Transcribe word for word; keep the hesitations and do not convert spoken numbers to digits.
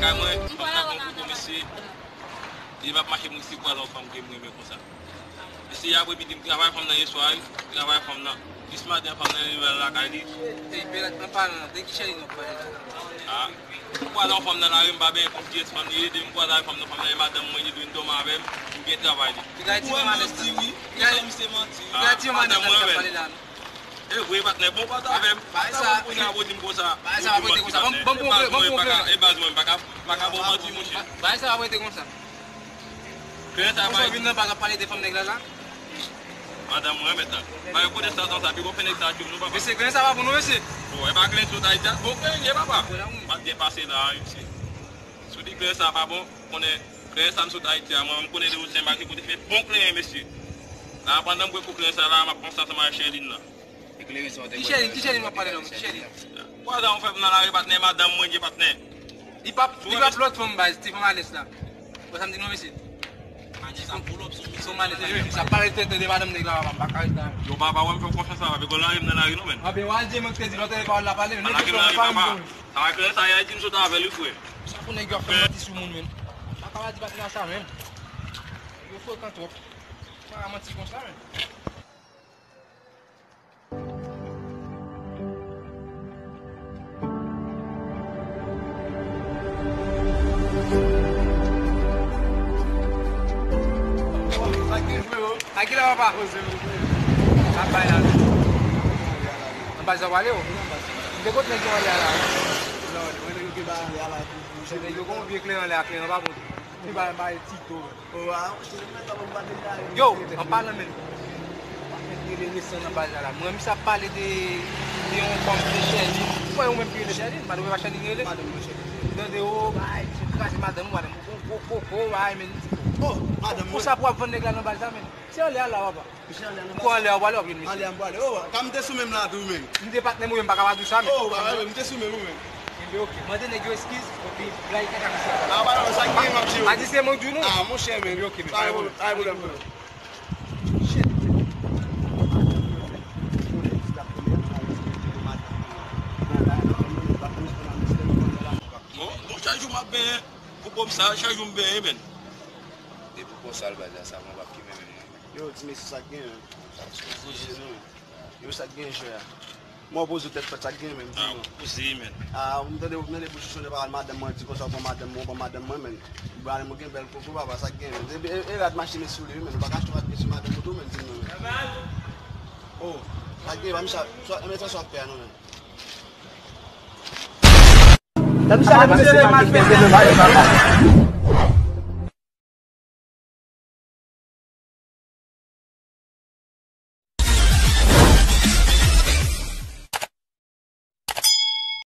Kay mwen, fanm nan gon koukou, mesye. Li p ap mache, mwen si kwaze yon fanm ke m renmen konsa. Mesye, apre midi, m travay fanm nan yèswa, wi. M travay fanm nan. Jis maten, fanm nan rive al lakay li. Ey, bèl, an palan, de ki cheri nou ap pale la? Ah. M kwaze yon fanm nan lari, m pa benyen konn kiyès fanm li ye. Depi m kwaze avèk fanm nan, fanm nan e madanm mwen, li dwe dòmi avè m, m gen travay li. Piga di manti, wi. Piga di manti, wi. Ah, madanm mwen, ap pale la. E vre, patnè, bon, pataje avè m. Pataje avè m, pou sa, pou di m konsa. Bagay sa ap rete konsa. Bon, bon, bon, bon, bon, e baz mwen, m pa ka, m pa ka ba w manti, monchè. Bagay sa ap rete konsa. Kleren sa bay. Vin nan baz ap pale de fanm nèg la, la. Madanm mwen, mèt la. Bay kote sa, sa, sa, pi gwo fè nèg sa, tchoum, nou, papa. Mesye, kleren sa pa bon, non, mesye. Bon, e pa kleren sot Ayiti a. Bon, kleren, ye, papa. M ap byen pase la, mesye. Si w di kleren sa pa bon, konnen kleren sa m sot Ayiti a, mwen, m konnen de ou se mache kote fè bon kleren, mesye. La, pandan m bwè kou kleren sa la, m ap konsa ansanm avèk Sherline nan. Ki Sherline, ki Sherline w ap pale la, ki Sherline? Kwaze yon fanm nan lari, patnè, madanm mwen, gen patnè. Li p ap, li p ap lòt fanm, baz, ti fanm Alès la. Wè sa m di nou, mesye? Son Alès la, mesye. Sa pale tenten de madanm nèg la, papa, m pa ka ret la. Yo, papa, wè m fè w konfyans la, papa, gòl lari m nan lari, non, men. Anben, w al di mwen ki te di lòt pawòl la pale, men. Ala ke lari, papa. Sa kleren sa, y a di m sot avè l, wi, frè. Sa pou nèg yo ap fè manti sou moun, men. Papa, w al di patnè a sa, men. Yo frekan twòp. Pa manti konsa, men. Sa ki jwe, o? A ki lè, papa? Sa bay la. Nan baz la w ale, o? M te kote nèg yo ale a la. Nèg yo gen yon vye kleren anlè a, kleren pa bon. Li bay, bay Tito. Yo, an palan menm. Mwen menm ki rele Nessan nan baz la la. Mwen, misye ap pale de, de yon fanm ki rele Sherline. Ou wè yon menm ki rele Sherline, pa dwe pa Sherline rele. Tande, o, bay, misye kraze madanm ou, madanm ou gon gwo koko, bay, men. Oh, madanm mwen. Konsa pou ap vann nèg la nan baz la, men. Se anlè a la, papa. Ou kwè anlè a w pwale w ap jwenn mesye? Anlè a m pwale. Oh, ka m te sou menm la tou, men. M te patnè m, ou menm pa ka pa di w sa, men. Oh, ba, m te sou menm, ou menm. Enben, oke. Mande nèg yo eskiz, epi blayi kaka mesye. Ah, ba, non, sa k gen, m ap di w. Pa di se mwen k di w, non. Ah, monchè, men. Enben, oke, men. Pa gen pwoblèm, pa gen pwoblèm. Shit. Bon, bon, chak jou m ap benyen. Pou kòb sa, chak jou m benyen, men. Depi w pran sal baz la, sa mwen p ap kenbe menm mwen. Yo, ti mesye, sa k gen, men? Sa k gen, non? Yo, sa k gen, jè a? Mwen poze tèt fèt, sa k gen, men? Ah, poze, men. Ah, m tande, m tande pou Chichon de pa al madanm mwen, di konsa, w pran madanm mwen, w pran madanm mwen, men. Ou pale, mwen gen bèl koko, papa, sa k gen, men? E, e, e rad mache, men, sou li, wi, men. Ou pa ka achte rad, men, sou madanm ou tou, men, di m non, men. Oh, sa k gen, pa misye, sa, men, sa, sa w ap fè a, non, men. Nan misye, nan misye, malfektè.